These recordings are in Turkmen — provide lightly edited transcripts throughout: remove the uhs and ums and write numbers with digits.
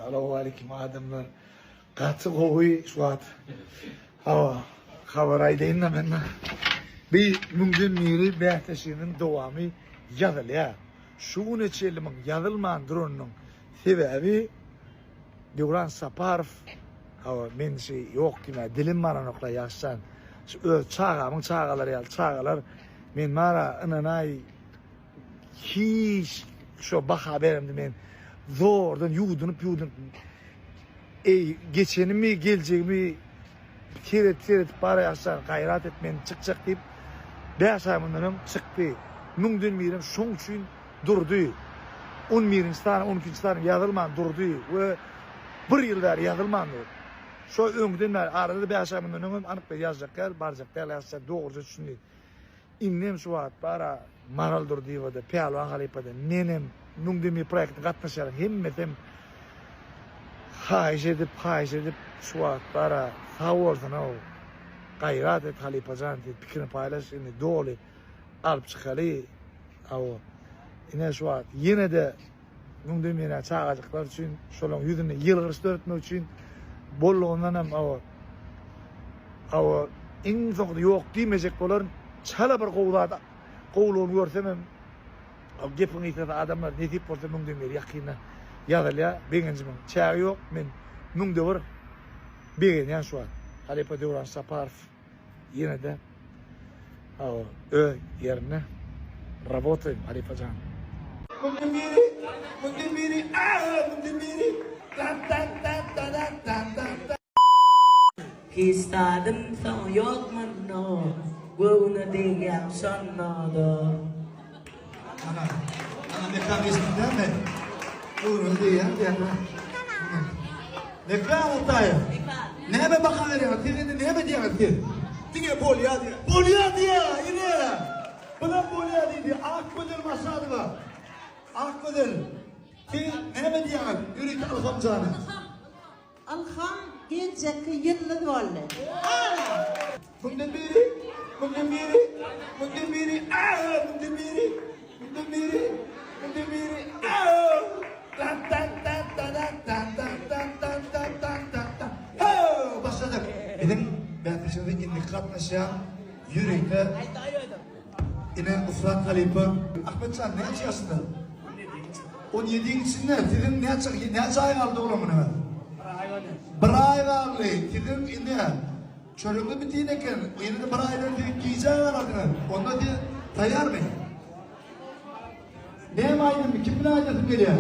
Salowmaleýkim adamlar. Gaty gowy şu wagt. Hawa, habar aýdaýyn-da men. Bi müňden biri bäsleşiginiň dowamy ýazylýar. Şu güne çenli muň ýazylman duranynyň sebäbi Döwran Saparow, hawa, men şi ýok diýmä dilim baranokla ýaşjan. Şu öz çagamyň çagalary ýaly çagalar men bara ynanaý Hiç şo baha beremdi men zordan ýuwdunyp ýuwdunyp eý geçenimi geljegimi seret seredip bara ýaşan gaýrat et men çykjak diýip 5 aý mundan öň çykdy. Müňden birem şoň üçin durdy. On birinji sany, on ikinji sany ýazylman durdy we bir ýyl bäri ýazylman dur. Şo öňden bäri arada 5 aý mundan öňem anyk bir ýazjak däl, barjak däl ýaşlar dogruja düşündi. Indem şu wagt bara Maral Durdyýewada, Pälwan halypada, menem, Müňden bir proýektine gatnaşýanlaryň hemmesem haýyş edip, haýyş edip şu wagt bara sag bolsun-ow, gaýrat et halypajan diýip pikirini paýlaş indi doly alyp çykaly. Hawa. Ine şu wagt ýene-de Müňden birä çagajyklar üçin, şolaryň ýüzünde ýylgyryş döretmek üçin bollugyndan hem hawa. Hawa, iň soňunda ýok diýmejek bolaryn. Çala bir gowy zat, gowulygyny görsem hem gepiň gysgasy adamlar nesip bolsa müňden biri ýakynda ýazylýar. Begenjimiň çägi ýok. Men müňde bir begenýän şu wagt. Halypa Döwran Saparow. Ýene-de hawa öz ýerinde rabotaýyn halypajan. Müňden biri, müňden biri, aa, müňden biri, dan dan dan dan dan dan dan. Hiç zadym soňy ýok munda, Göwne degýäň şonda-da. Ana, ana Mekan eşitdiň dälmi? Göwnüme degýän diýýän. Mekan Altaýew. Näme baha berýäňiz? Siz indi näme diýýäňiz siz? Diňe bolýa diýýär. Bolýa diýýär, ine. Bulam bolýa diýdi. Akgözel Maşadowa. Akgözel, siz näme diýýäňiz ýörite Ylham jana? Ylham geljekki ýyldyz boldy. Ana! Müňden biri, müňden biri, müňden biri, aa, müňden biri, müňden biri, müňden biri, aa, dan dan dan dan dan dan dan dan dan dan dan dan Ho! Başladyk. Biziň bäsleşigimize indiki gatnaşýan ýörite ine ussat halypa Ahmetjan näçe ýaşynda? On ýediň içinde siziň näçe näçe aý galdy doglan günüňiz? Bir aý galdy. Siziň ine çöregiňiz bitin eken. Ýene-de bir aýdan siz gijä galarsyňyz. Onda siz taýýarmy? Näme aýdym, kim bilen aýdasy gelýär?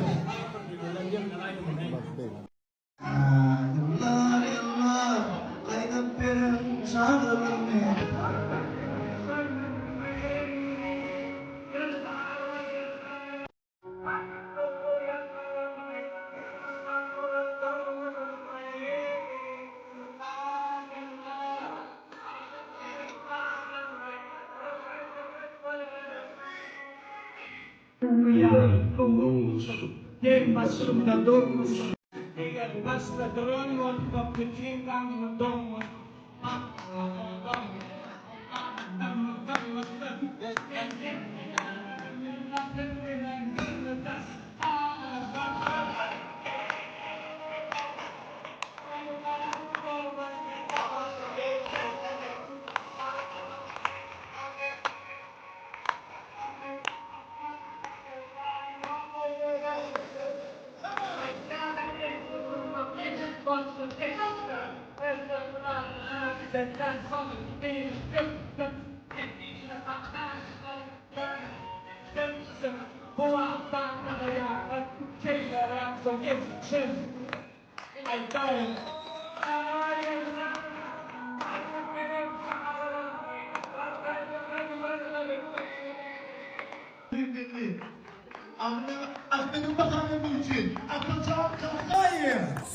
Ýyllar ýyllar gaýdyp beriň çagalygymy. Geň başymda durmuş. Eger başda duran bolsa bütin gaňňy doňuz.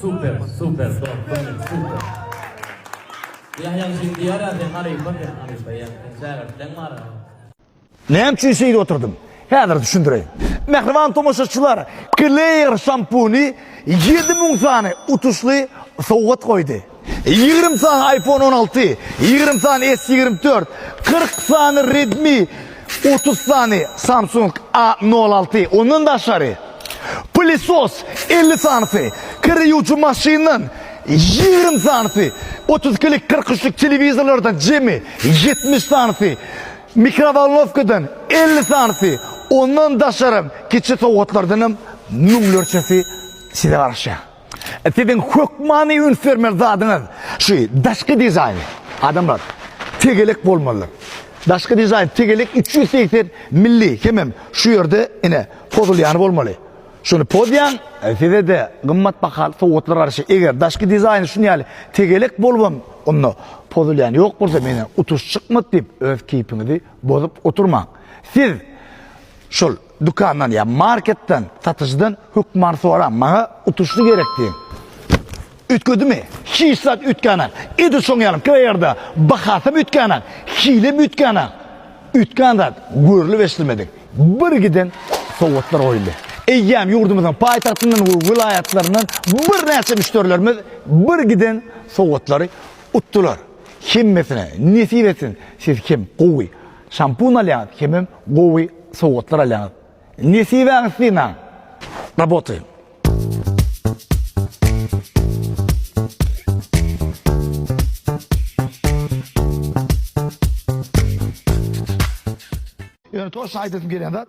Super super dostum super. Ýahýa üçin diýer sen halypa sen halypa ýa sen şägirtleň bar. Näme üçin şeýdip oturdym? Häzir düşündireýin. Mähriban tomaşaçylar, Clear şampuny 7000 sany utuşly sowgat goýdy. 20 sany iPhone 16, 20 sany S24, 40 sany Redmi, 30 sany Samsung A06, ondan daşary. Pylesos 50 sanysy, kir ýuwujy maşyndan 20 sanysy, 32-lik, 43-lük telewizorlardan jemi 70 sanysy, mikrowolnowkadan 50 sanysy, ondan daşaram kiçi sowgatlardan hem müňlerçesi size garaşýar. Siziň hökmany üns bermeli zadyňyz şu daşky dizaýny. Adamlar, tegelek bolmalydyr. Daşky dizaýn tegelek 380 milli hemem şu ýerde ine pozulýany bolmaly. Şuny pozýaň, size-de gymmat bahaly sowgatlar garaşýar. Eger daşky dizaýny şuny ýaly tegelek bolubam, onda pozulýany ýok bolsa menden utuş çykmady diýip öz keýpiňizi bozup oturmaň. Siz şol Dükandan ýa marketden satyjydan hökman soraň, maňa utuşly gerek diýiň. Üýtgedimi? Hiç zat üýtgänok. Edil şoň ýaly KR-da bahasam üýtgänok, hilem üýtgänok. Üýtgän zat görlüp eşidilmedik bir giden sowgatlar goýuldy. Eýýäm ýurdumyzyň paýtagtyndan we welaýatlaryndan birnäçe müşderilerimiz bir giden sowgatlary utdular. Hemmesine nesip etsin, siz hem gowy Şampun alýaňyz hemem gowy sowgatlar alýaňyz. Nesibäňiz synaň. Rabotaýyn. Ýöne toşna aýdasym gelýän zat.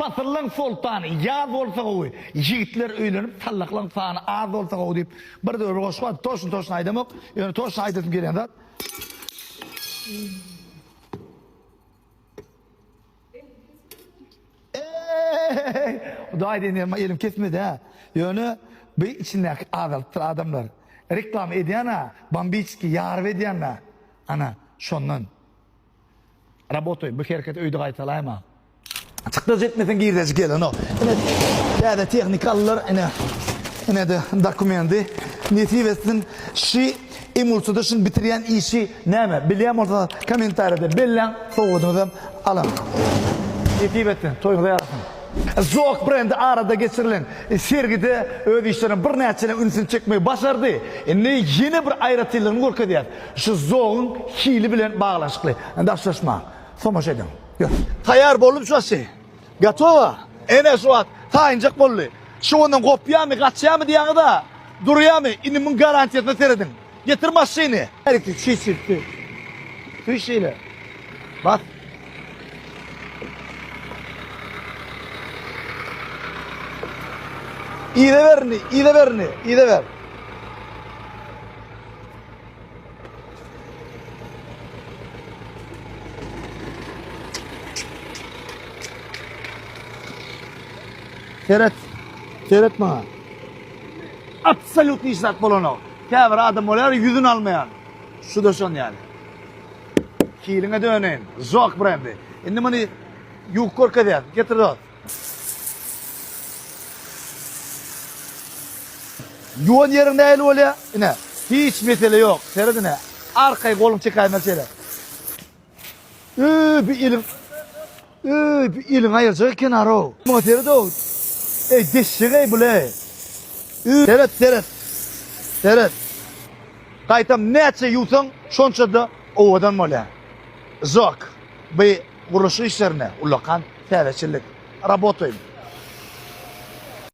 Pasyllaň soltany ýaz bolsa gowy, ýigitler öýlenip sallaklaň sany az bolsa gowy diýip bir döwür goşgy bar. Toşna toşna aýdamok. Ýöne toşna aýdasym gelýän zat. Eý! Hudaý diýen elim kesmedi-hä. Ýöne bu içindäki azalypdyr adamlar. Reklama edýän-ä, bombiçki ýaryp edýän-ä. Ana, şondan. Rabotaý, bu hereketi öýde gaýtalaýma. Çykdajy etmeseň girdeji gelenok. Ine täze tehnika aldylar ine. Ine-de dokumendi. Nesip etsin şi emulsiýada şuny bitirýän işi näme bilýän bolsaňyz kommentariýada belläň sowgadyňyzam alyň. Nesip etsin toýuňyza ýarasyn. Zok brendi arada geçirilen sergide öz işlerine birnäçeleriň ünsüni çekmegi başardy. Indi ýene bir aýratynlygyny görkezýäs. Şu Zogyň hili bilen baglanyşykly. Daşlaşmaň. Tomaşa ediň. Ýör. Taýýar boldum şu wagtçy. Gotowa. Ene şu wagt taýynjak boldy. Şu ondan gopýarmy, gaçýarmy diýýäňiz-a. Durýarmy? Indi muň garantiýasyna serediň. Getir maşyny. Erkek çiçirtdi. Tüý şeýle. Bas. Yza ber indi, yza ber indi, yza ber. Seret. Seret maňa. Absolýut hiç zat bolanok. Käbir adam bolýar ýüzüni almaýan. Şu da şon ýaly. Hiliňe döneýin. Zok brendi. Indi muny ýuwup görkezýän. Getir dost. Ýuwan ýeriň nähili bolýar? Ine, hiç mesele ýok. Seret ine, arkaý goluň çekäýmeli şeýle. Öý, bir eliň, öý, bir eliň aýyrjak eken arow. Muňa seret-ow. Eý, deşjek-eý bul-eý. Öý, seret, seret. Seret. Gaýtam näçe ýuwsaň, şonça-da owadan bolýar. Zok. Bu gurluşyk işlerinde ullakan täzeçillik. Rabotaýym.